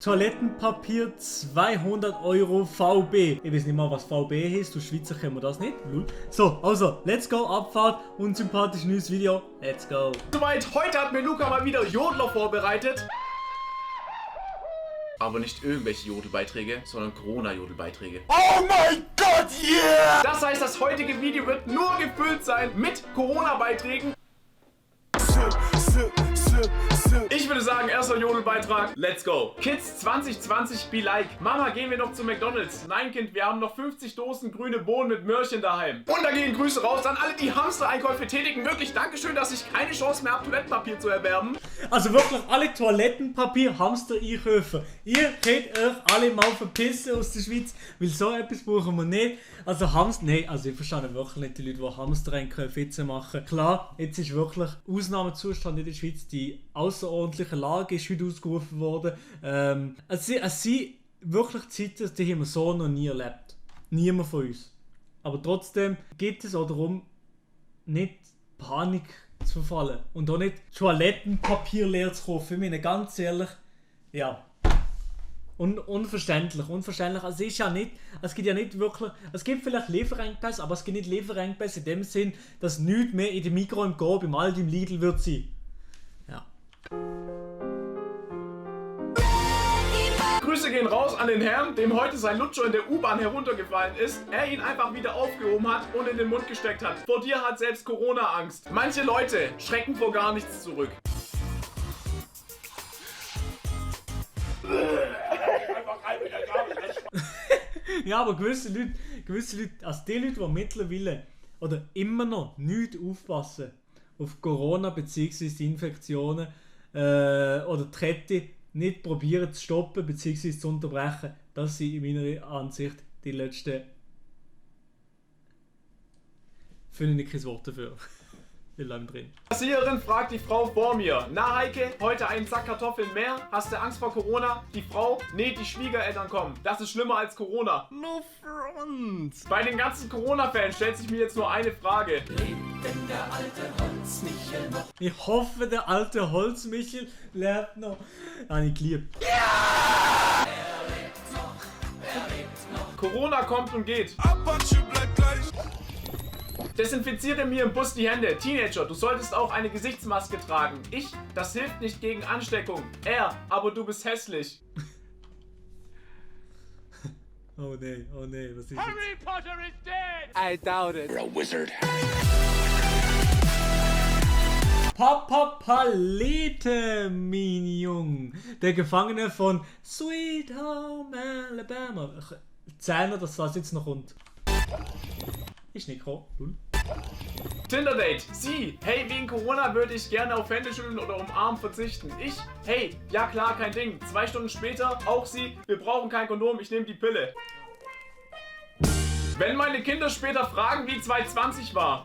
Toilettenpapier 200 € VB. Ich weiß nicht mal, was VB heißt. Du Schweizer kennen wir das nicht. So, also, let's go, Abfahrt. Unsympathisch neues Video. Let's go. Soweit, heute hat mir Luca mal wieder Jodler vorbereitet. Aber nicht irgendwelche Jodelbeiträge, sondern Corona-Jodelbeiträge. Oh mein Gott, yeah! Das heißt, das heutige Video wird nur gefüllt sein mit Corona-Beiträgen. Ich würde sagen, erster Jodelbeitrag, let's go. Kids 2020 be like. Mama, gehen wir noch zu McDonald's? Nein, Kind, wir haben noch 50 Dosen grüne Bohnen mit Möhrchen daheim. Und da gehen Grüße raus an alle, die Hamster-Einkäufe tätigen. Wirklich Dankeschön, dass ich keine Chance mehr habe, Toilettenpapier zu erwerben. Also wirklich alle Toilettenpapier, Hamster-Einkäufe. Ihr könnt euch alle mal verpissen aus der Schweiz, weil so etwas brauchen wir nicht. Also Hamster, nein, also ich verstehe wirklich nicht die Leute, die Hamster-Einkäufe jetzt machen. Klar, jetzt ist wirklich Ausnahmezustand in der Schweiz, die außerordentliche Lage ist heute ausgerufen worden. Es sind wirklich Zeiten, die haben wir so noch nie erlebt. Niemand von uns. Aber trotzdem geht es auch darum, nicht Panik zu verfallen und auch nicht Toilettenpapier leer zu kaufen. Ich meine, ganz ehrlich, ja. Unverständlich. Also ist ja nicht, es gibt ja nicht wirklich, es gibt vielleicht Lieferengpässe, aber es gibt nicht Lieferengpässe in dem Sinn, dass nichts mehr in dem Migros, im Coop, im Aldi, im Lidl wird sein. Ja. Grüße gehen raus an den Herrn, dem heute sein Lutscher in der U-Bahn heruntergefallen ist, er ihn einfach wieder aufgehoben hat und in den Mund gesteckt hat. Vor dir hat selbst Corona Angst. Manche Leute schrecken vor gar nichts zurück. Ja, aber gewisse Leute, also die Leute, die mittlerweile oder immer noch nicht aufpassen auf Corona bzw. die Infektionen oder die Kette nicht probieren zu stoppen bzw. zu unterbrechen, das sind in meiner Ansicht die letzten. Finde ich kein Wort dafür. Drin. Kassiererin fragt die Frau vor mir. Na Heike, heute einen Sack Kartoffeln mehr? Hast du Angst vor Corona? Die Frau? Nee, die Schwiegereltern kommen. Das ist schlimmer als Corona. No front. Bei den ganzen Corona-Fans stellt sich mir jetzt nur eine Frage. Lebt denn der alte Holzmichel noch? Ich hoffe, der alte Holzmichel lebt noch. Habe ich geliebt. Ja! Er lebt noch, er lebt noch. Corona kommt und geht. Apache bleibt gleich. Desinfiziere mir im Bus die Hände. Teenager, du solltest auch eine Gesichtsmaske tragen. Das hilft nicht gegen Ansteckung. Aber du bist hässlich. Oh nee, was ist Harry jetzt? Potter is dead! I doubt it. You're a wizard. Papa Palete, mein Jung. Der Gefangene von Sweet Home Alabama. 10er, dass das jetzt noch kommt. Ist nicht gekommen. Tinder-Date. Sie. Hey, wegen Corona würde ich gerne auf Händeschütteln oder umarmen verzichten. Hey, ja klar, kein Ding. 2 Stunden später, auch sie. Wir brauchen kein Kondom, ich nehme die Pille. Wenn meine Kinder später fragen, wie 2020 war.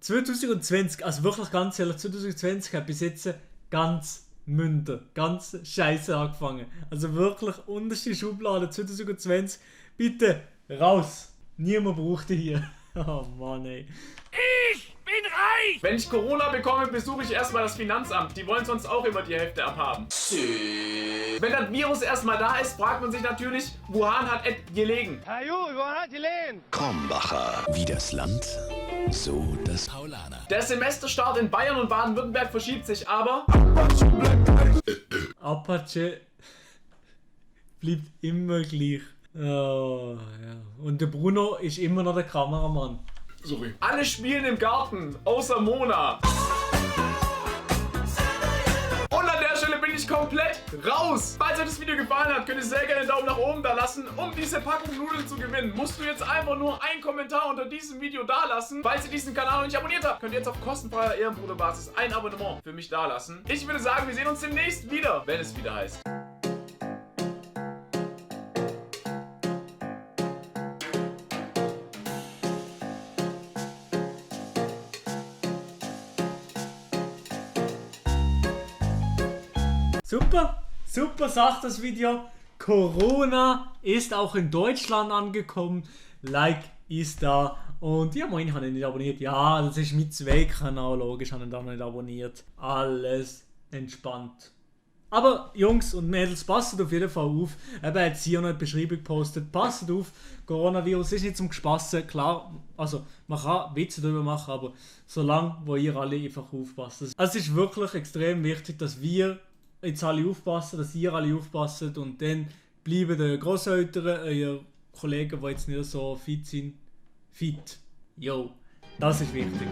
2020, also wirklich ganz ehrlich, 2020 hat bis jetzt ganz münder, ganz scheiße angefangen. Also wirklich unterste Schublade 2020. Bitte raus. Niemand braucht die hier. Oh Mann, ey. Ich bin reich! Wenn ich Corona bekomme, besuche ich erstmal das Finanzamt. Die wollen sonst auch immer die Hälfte abhaben. Wenn das Virus erstmal da ist, fragt man sich natürlich, Wuhan hat gelegen. Krombacher. Wie das Land, so das Paulaner. Der Semesterstart in Bayern und Baden-Württemberg verschiebt sich, aber Apache bleibt immer gleich. Oh, ja. Und der Bruno ist immer noch der Kameramann. sorry. Alle spielen im Garten, außer Mona. Und an der Stelle bin ich komplett raus. Falls euch das Video gefallen hat, könnt ihr sehr gerne einen Daumen nach oben da lassen. Um diese Packung Nudeln zu gewinnen, musst du jetzt einfach nur einen Kommentar unter diesem Video da lassen. Falls ihr diesen Kanal noch nicht abonniert habt, könnt ihr jetzt auf kostenfreier Ehrenbruderbasis ein Abonnement für mich da lassen. Ich würde sagen, wir sehen uns demnächst wieder, wenn es wieder heißt. Super sagt das Video. Corona ist auch in Deutschland angekommen. Like ist da. Und ja, moin, ich habe ihn nicht abonniert. Ja, das ist mein Zweitkanal, logisch, habe ich ihn da nicht abonniert. Alles entspannt. Aber Jungs und Mädels, passt auf jeden Fall auf. Eben hat sie hier noch eine Beschreibung gepostet. Passt auf, Coronavirus ist nicht zum Gespassen. Klar, also man kann Witze darüber machen, aber solange wo ihr alle einfach aufpasst. Also es ist wirklich extrem wichtig, dass wir jetzt alle aufpassen, dass ihr alle aufpasst und dann bleiben die Grosseltern, eure Kollegen, die jetzt nicht so fit sind, fit. Jo, das ist wichtig.